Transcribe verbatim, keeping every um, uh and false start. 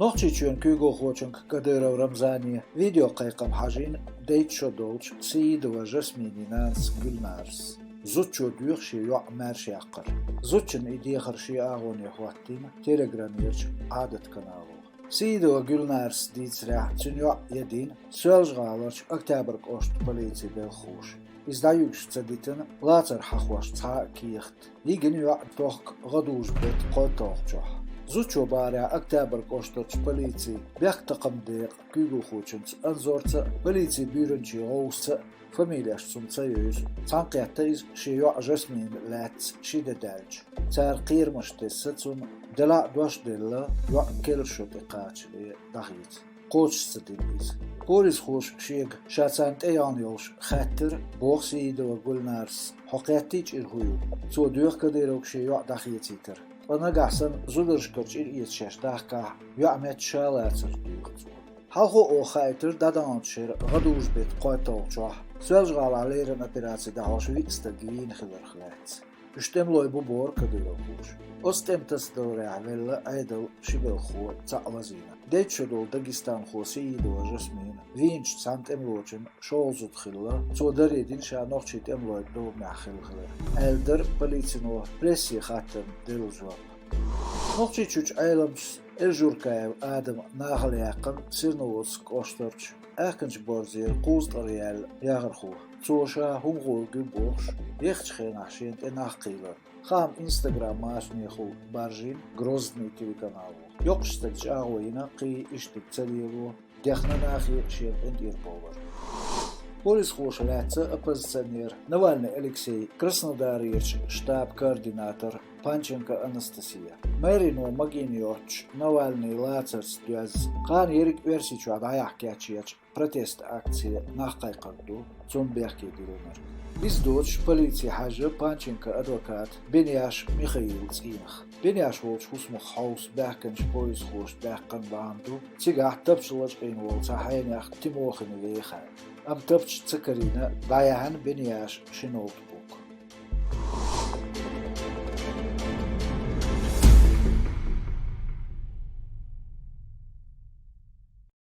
Нохчийчоьнан куьйгалхочуьнга Кадыров Рамзане видеокхайкхам хьажийна дейтта шо долчу Саидова Жасминан нанас Гуьлнарас. Зудчо доьху шен йоӀ маьрша яккхар. Зудчунна и дехар шен агӀоне хӀоттийна Telegram-ерчу Ӏадат канало. Саидова Гуьлнарас дийцарехь, цуьнан йоӀ ядийна Соьлжа-ГӀаларчу Октябрь кӀоштан полицин белхахоша. Иза дӀаюьгуш ца дитина лацар хьахош цхьа а кехат. Йигина йоӀ тохка гӀадужу-беттан кхойтталгӀачохь. Зудчо бахарехь, Октябрь кӀоштарчу полицин бехктакхаман декъан куьйгалхочуьнца Анзорца а, полицин буьйранчин гӀовсаца а фамилеш цунна ца евза. Цхьаьнакхетта иза шен йоӀ Жасмина лаьцна ши де даьлча. Цара кхерамаш тесна цунна, делахь а дош делла, йоӀ керла шо тӀе кхачале дӀахеца. Кхочуш ца дина иза. Полисхоша шега ша царна тӀеяхна йолуш хаьттира, боху Саидова Гуьлнарас: «Хьо кхеттий чӀир хӀун ю?» Цо доьху Кадыровга шен йоӀ дӀахецийтар. Ткъа нагахь санна зударшкара чӀир эца шаьш дахкахь, йоӀ метташа лацар, дуьйху цо. Хьалхо оха хаийтира дӀадаханчу шеран гӀадужу-беттан кхойтталгӀачохь Соьлжа-ГӀалахь леррина операци дӀахьош виъ стаг вийна хиларх лаьцна. Уьш тӀемалой бу бохура кадыровхоша. Оцу тӀеман тасадаларехь велла Ӏедалан ши белхахо цхьаъ лазийна. Дейтта шо долу дагестанхо Саидова Жасмина вийначу цхьана тӀемалочун шолгӀа зуда хилла, цо даре дина ша нохчийн тӀемалойн доламехь хилла хилар, аьлла дара полицино прессе хаттарна делла жоп. Нохчийчуьрчу Ӏеламчу Эльжуркаев Адама нахала яьккхина Серноводск кӀоштарчу аьхкенчу борзера кхузткъара яьлла яхархо. Цо ша хӀума гӀур гуьйгу бохуш, ехачу хенахь шена тӀе нах кхийларна. Хаам Instagram машанехула баржийна Грозный телеканало. Йоккхачу стага чӀагӀо йина, кхин иштта ца лело, дехна нахе шена къинтӀера бовлар. Полисхоша лаьцна оппозиционер Навальный Алексей, Краснодарерчу штабан координатор Панченко Анастасия. Мэрино магийна йоцчу Навальный лацарца доьзна, кхана ерриг Оьрсийчохь дӀаяхьа кечъечу протест акце нах кхайкхар ду, цунна бехке диллинарг. Иза доцуш полици хьаьжна Панченко адвокат Беняш Михаил цӀийнах. Беняш волчу хӀусамах хьовса баьхкинчу полисхоша даьккхина бахьана ду цигахь тапча лачкъийна волу цхьа хьенех Тимохина вехар. Амма тапча ца карийна, дӀаяьхьна Беняша ши ноутбук.